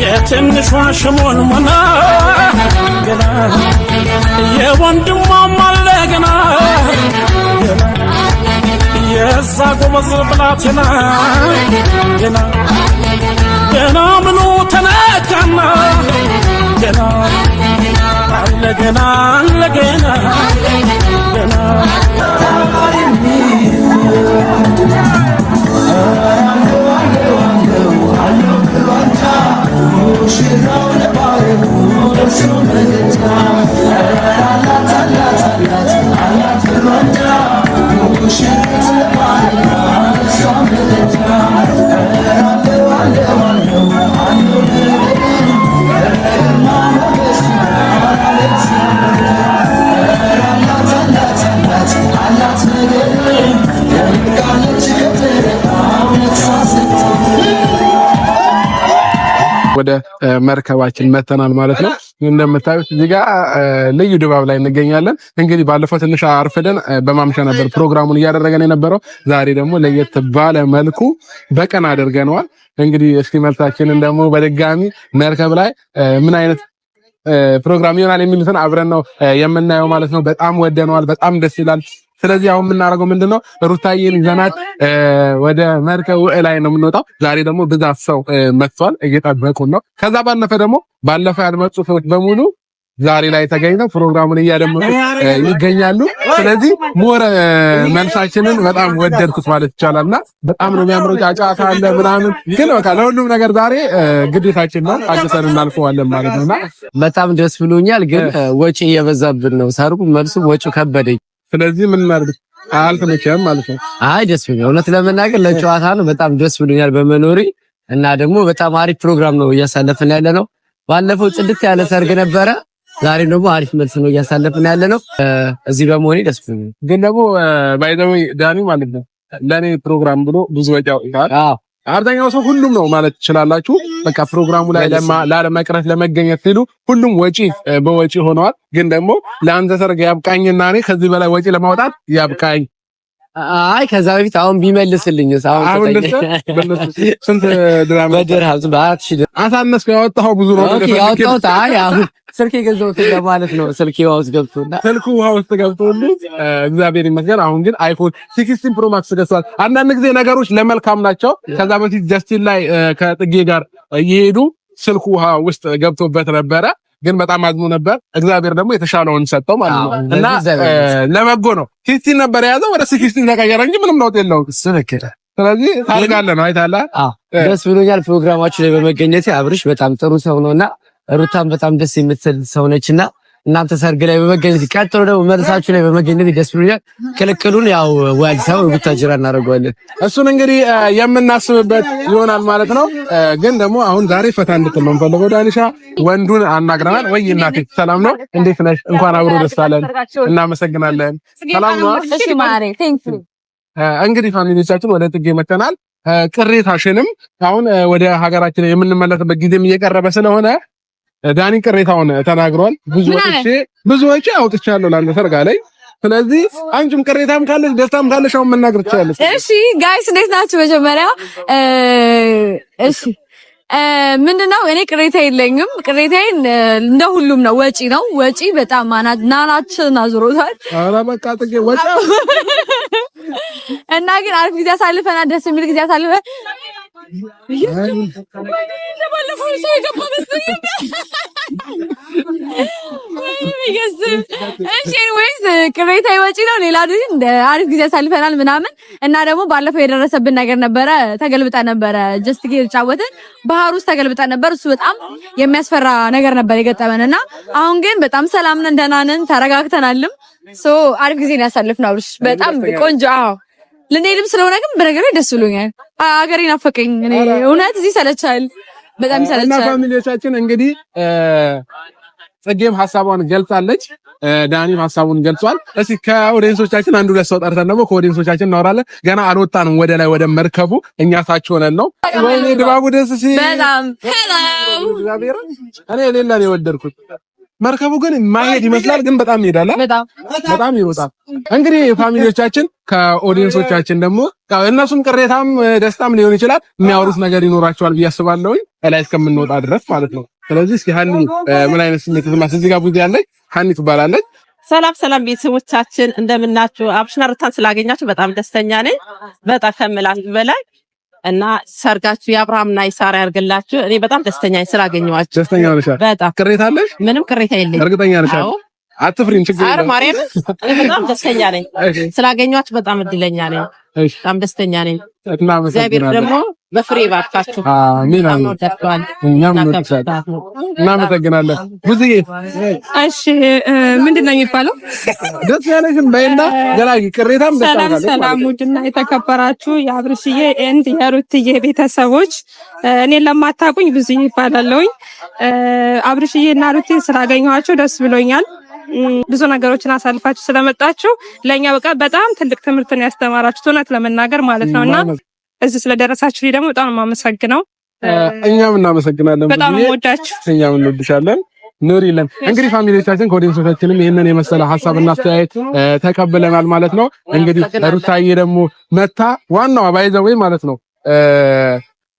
የትንሿ ሽሞንሞና ገና የወንድሟም አለ ገና የዛ ጎበዝ ብላቴና ገና ገና ምኑ ተነካና ገና አለ ገና አለ ገና ገና ወደ መርከባችን መተናል ማለት ነው። እንደምታዩት እዚህ ጋር ልዩ ድባብ ላይ እንገኛለን። እንግዲህ ባለፈው ትንሽ አርፍደን በማምሻ ነበር ፕሮግራሙን እያደረገን የነበረው። ዛሬ ደግሞ ለየት ባለ መልኩ በቀን አድርገነዋል። እንግዲህ እስኪ መልሳችንን ደግሞ በድጋሚ መርከብ ላይ ምን አይነት ፕሮግራም ይሆናል የሚሉትን አብረን ነው የምናየው ማለት ነው። በጣም ወደነዋል። በጣም ደስ ይላል። ስለዚህ አሁን የምናደርገው ምንድነው ሩታዬን ይዘናት ወደ መርከብ ላይ ነው የምንወጣው። ዛሬ ደግሞ ብዛት ሰው መጥቷል፣ እየጠበቁን ነው። ከዛ ባለፈ ደግሞ ባለፈ ያልመጡ ሰዎች በሙሉ ዛሬ ላይ ተገኝተው ፕሮግራሙን እያደመጡ ይገኛሉ። ስለዚህ more መልሳችንን በጣም ወደድኩት ማለት ይቻላልና በጣም ነው የሚያምረው። ጫጫታ አለ ምናምን፣ ግን በቃ ለሁሉም ነገር ዛሬ ግዴታችን ነው አግሰን እናልፈዋለን ማለት ነውና በጣም ደስ ብሎኛል። ግን ወጪ እየበዛብን ነው። ሰርጉ መልሱ ወጪው ከበደኝ። ስለዚህ ምን እናድርግ? አልተመቸህም ማለት ነው? አይ ደስ ብሎኛል። እውነት ለመናገር ለጨዋታ ነው። በጣም ደስ ብሎኛል በመኖሪ እና ደግሞ በጣም አሪፍ ፕሮግራም ነው እያሳለፍን ያለ ነው። ባለፈው ጽድት ያለ ሰርግ ነበረ። ዛሬም ደግሞ አሪፍ መልስ ነው እያሳለፍን ያለ ነው። እዚህ በመሆኔ ደስ ብሎኛል። ግን ደግሞ by the way ዳኒ ማለት ነው ለእኔ ፕሮግራም ብሎ ብዙ ወጪ አውጥቷል። አብዛኛው ሰው ሁሉም ነው ማለት ትችላላችሁ። በቃ ፕሮግራሙ ላይ ላለመቅረት ለመገኘት ሲሉ ሁሉም ወጪ በወጪ ሆነዋል። ግን ደግሞ ለአንተ ሰርግ ያብቃኝና እኔ ከዚህ በላይ ወጪ ለማውጣት ያብቃኝ። አይ ከዛ በፊት አሁን ቢመልስልኝ አሁን ስንት ድራም በድርሃም በ4,000 ድርሃም አሳነስከው። ያወጣኸው ብዙ ነው። okay ያወጣሁት አይ አሁን ስልክ የገዛሁት ለማለት ነው። ስልክ ውሃ ውስጥ ገብቶና ስልኩ ውሃ ውስጥ ገብቶልኝ እግዚአብሔር ይመስገን። አሁን ግን iPhone 16 Pro Max ገዝቷል። አንዳንድ ጊዜ ነገሮች ለመልካም ናቸው። ከዛ በፊት ጀስቲን ላይ ከጥጌ ጋር እየሄዱ ስልኩ ውሃ ውስጥ ገብቶበት ነበረ። ግን በጣም አዝኖ ነበር። እግዚአብሔር ደግሞ የተሻለውን ሰጠው ማለት ነው እና ለበጎ ነው። 15 ነበር የያዘው ወደ 16 ተቀየረ እንጂ ምንም ለውጥ የለውም። ስለዚህ ታድጋለህ ነው አይታላ። ደስ ብሎኛል ፕሮግራማችሁ ላይ በመገኘቴ። አብርሽ በጣም ጥሩ ሰው ነውና ሩታም በጣም ደስ የምትል ሰው ነችና እናንተ ሰርግ ላይ በመገኘት ቀጥሎ ደግሞ መልሳችሁ ላይ በመገኘት ደስ ብሎኛል። ክልክሉን ያው ወይ አዲስ አበባ ወይ ቡታጅራ እናደርገዋለን። እሱን እንግዲህ የምናስብበት ይሆናል ማለት ነው። ግን ደግሞ አሁን ዛሬ ፈታ እንድትል ነው የምፈልገው። ዳኒሻ ወንዱን አናግረናል ወይ? እናቴ ሰላም ነው? እንዴት ነሽ? እንኳን አብሮ ደስ አለን። እናመሰግናለን። ሰላም ነው። እሺ ማሬ thank you። እንግዲህ family ዎቻችን ወደ ጥጌ መተናል። ቅሬታሽንም አሁን ወደ ሀገራችን የምንመለስበት ጊዜም እየቀረበ ስለሆነ ዳኒ ቅሬታውን ተናግሯል። ብዙ ወጪ ብዙ ወጪ አውጥቻለሁ ለአንተ ሰርግ ላይ። ስለዚህ አንቺም ቅሬታም ካለሽ ደስታም ካለሽ አሁን መናገር ትችላለሽ። እሺ guys እንዴት ናችሁ? መጀመሪያ እሺ ምንድነው እኔ ቅሬታ የለኝም። ቅሬታዬን እንደ ሁሉም ነው፣ ወጪ ነው። ወጪ በጣም ናናችን አዙሮታል። ኧረ በቃ ጥጌ ወጪ እና ግን አሪፍ ጊዜ አሳልፈናል። ደስ የሚል ጊዜ አሳልፈን ባለፈው ሰው የገባ መሰለኝ። እሺ anyways ቅሬታ ወጪ ነው። ሌላ ግን አሪፍ ጊዜ አሳልፈናል ምናምን እና ደግሞ ባለፈው የደረሰብን ነገር ነበረ። ተገልብጣ ነበረ። ጀስት ጌ ጫወትን ባህር ውስጥ ተገልብጣ ነበር። እሱ በጣም የሚያስፈራ ነገር ነበር የገጠመን እና አሁን ግን በጣም ሰላም ነን፣ ደህና ነን፣ ተረጋግተናልም። So አሪፍ ጊዜ ነው ያሳለፍነው። አብርሽ በጣም ቆንጆ። አዎ ልንሄድም ስለሆነ ግን በነገር ላይ ደስ ብሎኛል። አገሬ ናፈቀኝ። እኔ እውነት እዚህ ሰለቻል፣ በጣም እና ሰለቻል። family ዎቻችን እንግዲህ ጽጌም ሀሳቧን ገልጻለች፣ ዳኒም ሀሳቡን ገልጿል። እስኪ ከ audience ኦቻችን አንድ ሁለት ሰው ጠርተን ደግሞ ከ audience ኦቻችን እናወራለን። ገና አልወጣንም ወደ ላይ ወደ መርከቡ፣ እኛ ታች ሆነን ነው። ወይኔ ድባቡ ደስ ሲል በጣም hello እግዚአብሔርን እኔ ሌላ ነው የወደድኩት። መርከቡ ግን ማሄድ ይመስላል፣ ግን በጣም ይሄዳል፣ በጣም በጣም ይሮጣል። እንግዲህ family ዎቻችን ከ audience ኦቻችን ደግሞ ያው እነሱም ቅሬታም ደስታም ሊሆን ይችላል የሚያወሩት ነገር ይኖራቸዋል ብዬ አስባለሁኝ ላይ እስከምንወጣ ድረስ ማለት ነው። ስለዚህ እስኪ ሀኒ ምን አይነት ስሜት ተሰማሽ? እዚህ ጋር ቡዜ ያለች ሀኒ ትባላለች። ሰላም ሰላም ቤተሰቦቻችን እንደምናችሁ። አብርሽና ሩታን ስላገኛችሁ በጣም ደስተኛ ነኝ፣ በጣም ከምላችሁ በላይ እና ሰርጋችሁ የአብርሃምና የሳራ ያርግላችሁ። እኔ በጣም ደስተኛ ነኝ ስላገኘኋችሁ። ደስተኛ ሆነሻል? በጣም ቅሬታ አለሽ? ምንም ቅሬታ የለኝም። እርግጠኛ ነሽ? አዎ። አትፍሪም? ችግር ኧረ የለም። ማርያም እኔ በጣም ደስተኛ ነኝ እሺ፣ ስላገኘኋችሁ፣ በጣም እድለኛ ነኝ። እሺ፣ በጣም ደስተኛ ነኝ። እግዚአብሔር እናመሰግናለን። ደግሞ በፍሬ ባርካችሁ። አሜን በጣም አሜን። እንወዳችኋለን። እኛም እንወድሻለን። እናመሰግናለን። ቡዝዬ እሺ ምንድን ነው የሚባለው? ደስ ያለሽን በይና ገላጊ ቅሬታም ደስታም ሰላም ካለሽ ሰላም፣ ማለት ነው። ውድና የተከበራችሁ የአብርሽዬ and የሩትዬ ቤተሰቦች፣ እኔን ለማታውቁኝ ብዙዬ ይባላለሁኝ። አብርሽዬ እና ሩትዬ ስላገኘኋቸው ደስ ብሎኛል። ብዙ ነገሮችን አሳልፋችሁ ስለመጣችሁ ለእኛ በቃ በጣም ትልቅ ትምህርትን ያስተማራችሁት እውነት ለመናገር ማለት ነው እና እዚህ ስለደረሳችሁ ደግሞ በጣም ነው የማመሰግነው። እኛም እናመሰግናለን። በጣም ብዙዬ። የምወዳችሁ። እኛም እንወድሻለን። ኑሪልን። እንግዲህ family ዎቻችን ከ audience ኦቻችንም ይህንን የመሰለ ሀሳብና አስተያየት ተቀብለናል ማለት ነው። እንግዲህ ሩታዬ ደግሞ መታ ዋናዋ by the way ማለት ነው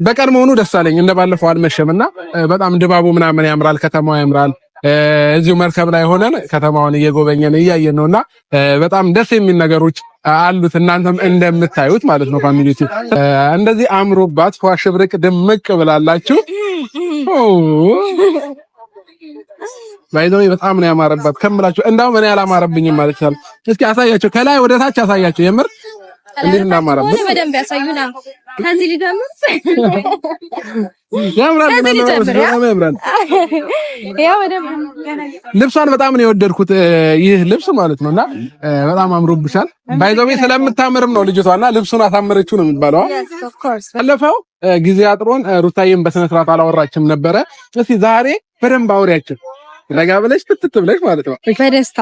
በቀን መሆኑ ደስ አለኝ። እንደባለፈው አልመሸም እና በጣም ድባቡ ምናምን ያምራል፣ ከተማዋ ያምራል። እዚሁ መርከብ ላይ ሆነን ከተማዋን እየጎበኘን እያየን ነውና በጣም ደስ የሚል ነገሮች አሉት። እናንተም እንደምታዩት ማለት ነው family ዎች እንደዚህ አምሮባት ፏ ሽብርቅ ድምቅ ብላላችሁ። By the way በጣም ነው ያማረባት ከምላችሁ፣ እንዳውም እኔ አላማረብኝም ማለት ይቻላል። እስኪ አሳያቸው፣ ከላይ ወደ ታች አሳያቸው፣ የምር እንዴት እንዳማረበት በደንብ ያሳዩና ከዚህ ሊጀምር ያምራል፣ ከዚህ ሊጀምር በጣም ያምራል። ያው በደንብ ልብሷን በጣም ነው የወደድኩት፣ ይህ ልብስ ማለት ነውና በጣም አምሮብሻል። By the way ስለምታምርም ነው ልጅቷና ልብሱን አሳመረችው ነው የሚባለው። ባለፈው ጊዜ አጥሮን ሩታዬን በስነ ስርዓት አላወራችም ነበረ። እስኪ ዛሬ በደንብ አውሪያችን ረጋ ብለሽ ፍትት ብለሽ ማለት ነው። በደስታ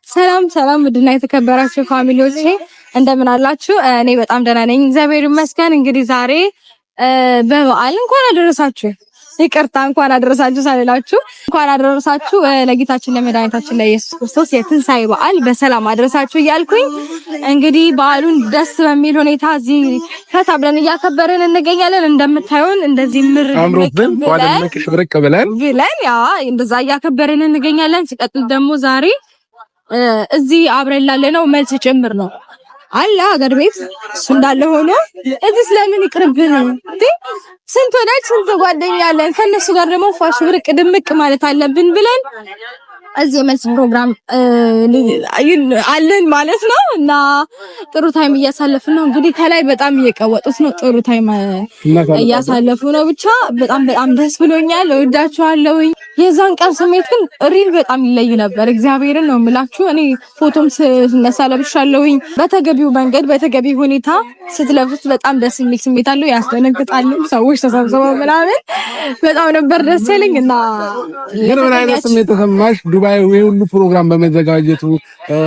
ሰላም ሰላም፣ ውድና የተከበራችሁ family ዎቼ እንደምን አላችሁ? እኔ በጣም ደህና ነኝ፣ እግዚአብሔር ይመስገን። እንግዲህ ዛሬ በበዓል እንኳን አደረሳችሁ። ይቅርታ እንኳን አደረሳችሁ ሳልላችሁ እንኳን አደረሳችሁ ለጌታችን ለመድኃኒታችን ለኢየሱስ ክርስቶስ የትንሣኤ በዓል በሰላም አደረሳችሁ እያልኩኝ እንግዲህ በዓሉን ደስ በሚል ሁኔታ እዚህ ፈታ ብለን እያከበርን እንገኛለን። እንደምታዩን እንደዚህ ምር አምሮብን ጓደኞች ሽብርቅ ብለን ብለን ያ እንደዛ እያከበርን እንገኛለን። ሲቀጥል ደግሞ ዛሬ እዚህ አብረን ላለነው መልስ ጭምር ነው አለ ሀገር ቤት እሱ እንዳለ ሆኖ እዚህ ስለምን ይቅርብን እንዴ? ስንት ወዳጅ ስንት ጓደኛ አለን። ከነሱ ጋር ደግሞ ፏሽ ብርቅ ድምቅ ማለት አለብን ብለን እዚህ የመልስ ፕሮግራም አለን ማለት ነው። እና ጥሩ time እያሳለፍን ነው። እንግዲህ ከላይ በጣም እየቀወጡት ነው። ጥሩ time እያሳለፉ ነው። ብቻ በጣም በጣም ደስ ብሎኛል። እወዳችኋለሁኝ። የዛን ቀን ስሜት ግን real በጣም ይለይ ነበር። እግዚአብሔርን ነው የምላችሁ። እኔ ፎቶም ስነሳ ለብሻለሁኝ። በተገቢው መንገድ በተገቢው ሁኔታ ስትለብሱት በጣም ደስ የሚል ስሜት አለው። ያስደነግጣል። ሰዎች ተሰብስበው ምናምን በጣም ነበር ደስ ያለኝ እና ግን ምን አይነት ስሜት ተሰማሽ? ዱባይ ይሄ ሁሉ ፕሮግራም በመዘጋጀቱ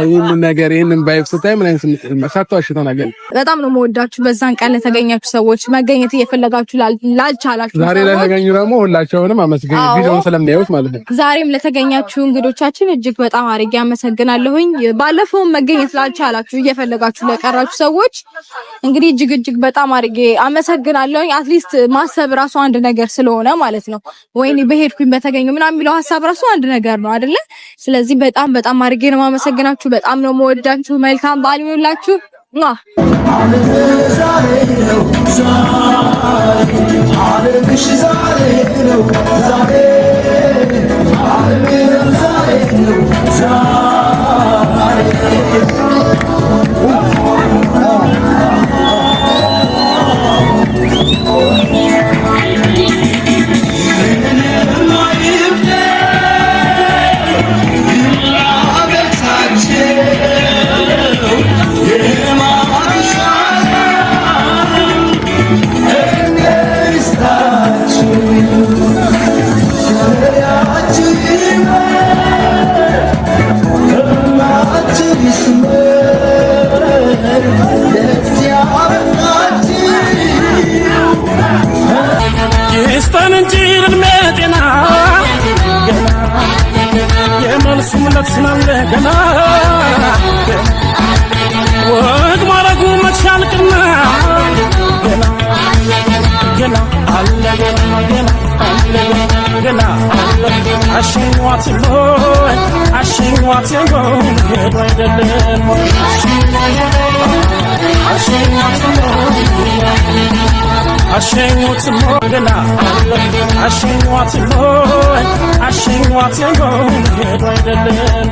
ይህንን ነገር ይህንን vibe ስታይ ምን አይነት ስሜት ሳትዋሽ ተናገሪ። በጣም ነው የምወዳችሁ። በዛን ቀን ለተገኛችሁ ሰዎች፣ መገኘት እየፈለጋችሁ ላልቻላችሁ ዛሬ ለተገኙ ደግሞ ሁላቸውንም አመስግኝ፣ ቪዲዮውን ስለሚያዩት ማለት ነው። ዛሬም ለተገኛችሁ እንግዶቻችን እጅግ በጣም አድርጌ አመሰግናለሁኝ። ባለፈውም መገኘት ላልቻላችሁ እየፈለጋችሁ ለቀራችሁ ሰዎች እንግዲህ እጅግ እጅግ በጣም አድርጌ አመሰግናለሁኝ። At least ማሰብ ራሱ አንድ ነገር ስለሆነ ማለት ነው። ወይኔ በሄድኩኝ በተገኘው ምናምን የሚለው ሀሳብ ራሱ አንድ ነገር ነው አይደለ? ስለዚህ በጣም በጣም አድርጌ ነው የማመሰግናችሁ። በጣም ነው የምወዳችሁ። መልካም በዓል ይሁንላችሁ። ይስጠን እንጂ እድሜ ጤና የመልሱ ምለት ስላለ ገና ወግ ማረጉ መች ያልቅና ገና ገና አለ ገና ገና አለ ገና አለ አሸኟት ሆይ አሸኟት ሆይ ሄዶ አይደለም አሸኟት ሆይ አሸኙት ገና አሸኟት ሆይ አሸኟት ሆይ ሄዶ አይደለም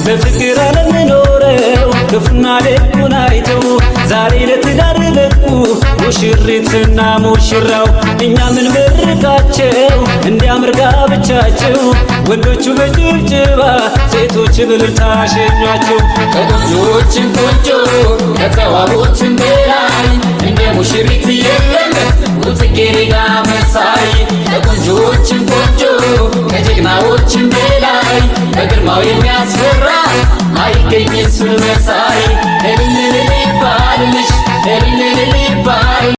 በፍቅር ዓለም ኖረው ክፉና ደጉን አይተው ዛሬ ለትዳር በቁ ሙሽሪትና ሙሽራው። እኛ ምን መርቃቸው እንዲያምር ጋብቻቸው፣ ወንዶቹ በጭብጨባ ሴቶች በእልልታ ሸኟቸው። ከቆንጆዎችም ቆንጆ ከተዋቡትም በላይ እንደ ሙሽሪት የለም ጽጌረዳ መሳይ። ከቆንጆዎችም ቆንጆ ከጀግናዎችም በላይ በግርማው የሚያስፈራ አይገኝ እሱን መሳይ። እልል እልል ይባልልሽ እልል እልል ይባል።